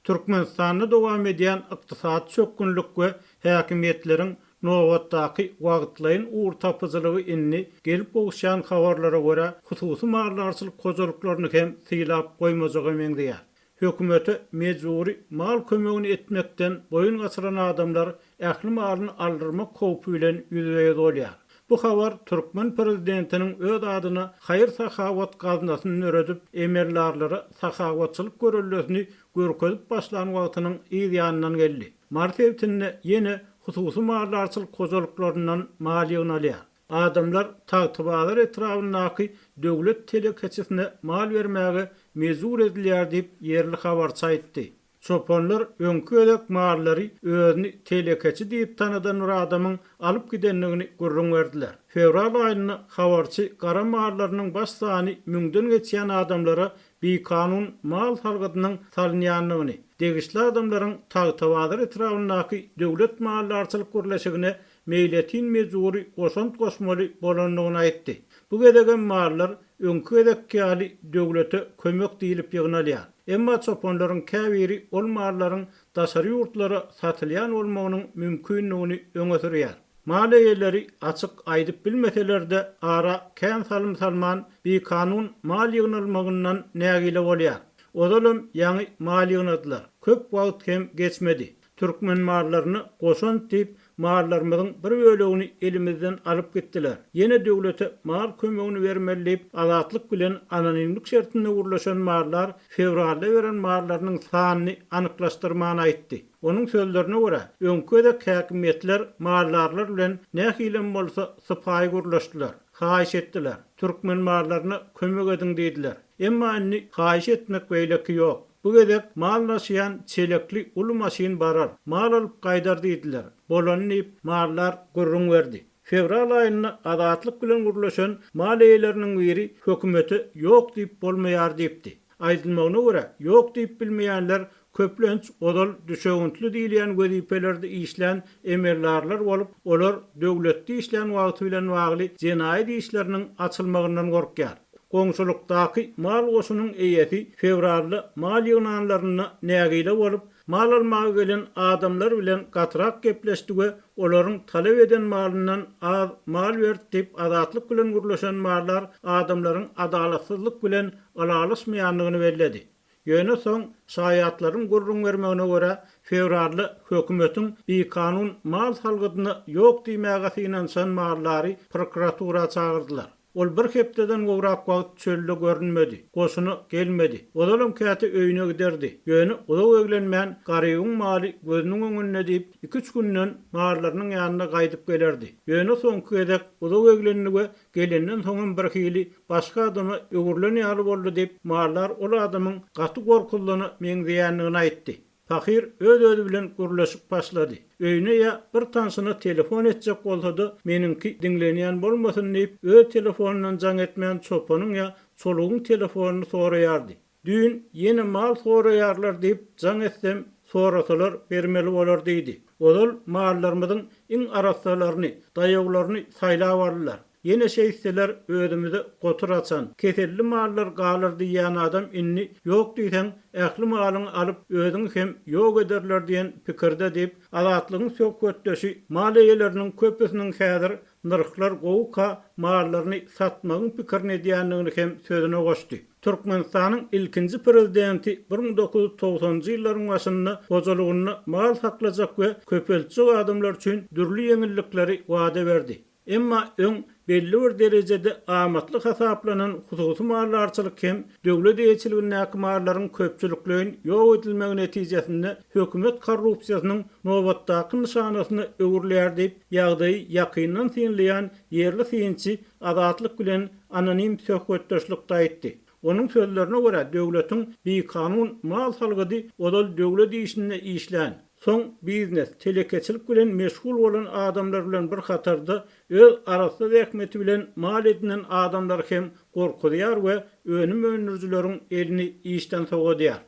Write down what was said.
Türkmenistanda dowam edýän ykdysady çökgünlik we häkimiýetleriň nobatdaky wagtlaýyn ugurtapyjylygy indi, gelip gowuşýan habarlara görä, hususy maldarçylyk hojalyklaryny hem sylap goýmajaga meňzeýär. Hökümete mejbury mal kömegini etmekden boýun gaçyran adamlar ähli malyny aldyrmak howpy bilen ýüzbe-ýüz bolýar. Bu habar türkmen prezidentiniň öz adyna haýyr-sahawat gaznasyny döredip, emeldarlara sahawatçylyk göreldesini görkezip başlan wagtynyň yz ýanyndan geldi. Mary sebitinde ýene hususy maldarçylyk hojalyklaryndan mal ýygnalýar. Adamlar Tagtabazar etrabyndaky döwlet telekeçisine mal bermäge mejbur edilýär diýip, ýerli habarçy aýtdy. Çopanlar öňki gezek mallary özüni telekeçi diýip tanadan bir adamyň alyp gidendigini gürrüň berdiler. Fewral aýynda habarçy gara mallarynyň baş sany müňden geçýän adamlara bikanun mal salgydynyň salynýandygyny, degişli adamlaryň Tagtabazar etrabyndaky döwlet maldarçylyk birleşigine meýletin mejbury goşant goşmaly bolandygyny aýtdy. Bu gezegem mallar öňki gezekki ýaly döwlete kömek diýlip ýygnalýar. Emma çopanlaryň käbiri ol mallaryň daşary ýurtlara satylýan bolmagynyň mümkindigini öňe sürýär. Mal eýeleri açyk aýdyp bilmeseler-de, ara kän salym salman bikanun mal ýygnalmagyndan nägile bolýar. Ozalam ýaňy mal ýygnadylar. Köp wagt hem geçmedi. Türkmen mallaryna goşant diýip, mallarymyzyň bir bölegini elimizden alyp gitdiler. Ýene döwlete mal kömegini bermeli diýip, Azatlyk bilen anonimlik şertinde gürleşen maldar fewralda beren mallarynyň sanyny anyklaşdyrman aýtdy. Onuň sözlerine görä, öňki gezek häkimiýetler maldarlar bilen nähilem bolsa sypaýy gürleşdiler, haýyş etdiler, türkmen mallaryna kömek ediň diýdiler. Emma indi haýyş etmek beýleki ýok. Bu gezek mal daşaýan çelekli uly maşyn barar, mal alyp gaýdar diýdiler. Bolany diýip, maldar gürrüň berdi. Fewral aýynda Azatlyk bilen gürleşen mal eýeleriniň biri hökümete ýok diýip bolmaýar diýipdi. Aýdylmagyna görä, ýok diýip bilmeýänler köplenç ozal düşewüntli diýilýän wezipelerde işlän emeldarlar bolup, olar döwletde işlän wagty bilen bagly jenaýat işleriniň açylmagyndan gorkýar. Goňşulykdaky mal goşunyň eýesi fewralda mal ýygnanlarynda nägile bolup, mal almaga gelen adamlar bilen gatyrak gepleşdi we olaryň talap eden malyndan az mal berdi diýip, Azatlyk bilen gürleşen maldar adamlaryň adalatsyzlyk bilen ylalaşmaýandygyny belledi. Ýöne soň, şaýatlaryň gürrüň bermegine görä, fewralda hökümetiň bikanun mal salgydyna ýok diýmäge synanyşan maldary prokuratura çagyrdylar. Ol bir hepdeden gowrak wagt çölde görünmedi, goşuna gelmedi. Ozalam käte öýüne giderdi. Ýöne uzak eglenmän, garybyň maly gözüniň öňünde diýip, iki-üç günden mallarynyň ýanyna gaýdyp gelerdi. Ýöne soňky gezek uzak eglendi we gelenden soňam birhili başga adama öwrülen ýaly boldy diýip, maldar ol adamyň gaty gorkuzlana meňzeýändigini aýtdy. Pahyr öz-özi bilen gürleşip başlady. Öýüne ýa bir tanşyna telefon etjek bolsa-da, meniňki diňlenýän bolmasyn diýip, öz telefonyndan jaň etmän çopanyň ýa çolugyň telefonyny soraýardy. Düýn ýene mal soraýarlar diýip jaň etsem, sorasalar bermeli bolar diýdi. Ozal mallarymyzyň iň arassalaryny, daýawlaryny saýlap aldylar. Ýene şeýtseler özümize gotur açan, keselli mallar galar diýýän adam indi ýok diýseň ähli malyňy alyp özüňi hem ýok ederler diýen pikirde diýip, Azatlygyň söhbetdeşi mal eýeleriniň köpüsiniň häzir nyrhlar gowuka mallaryny satmagyň pikirini edýändigini hem sözüne goşdy. Türkmenistanyň ilkinji prezidenti 1990-njy ýyllaryň başynda hojalygynda mal saklajak we köpeltjek adamlar üçin dürli ýeňillikleri wada berdi. Emma öň belli bir derejede amatly hasaplanan hususy maldarçylyk hem döwlet eýeçiligindäki mallaryň köpçülikleýin ýok edilmegi netijesinde hökümet korrupsiýasynyň nobatdaky nyşanasyna öwrülýär diýip, ýagdaýy ýakyndan synlaýan ýerli synçy Azatlyk bilen anonim söhbetdeşlikde aýtdy. Onuň sözlerine görä, döwletiň bikanun mal salgydy ozal döwlet işinde işlän, soň biznes, telekeçilik bilen meşgul bolan adamlar bilen bir hatarda öz arassa zähmeti bilen mal edinen adamlary hem gorkuzýar we önüm öndürijileriň elini işden sowadýar.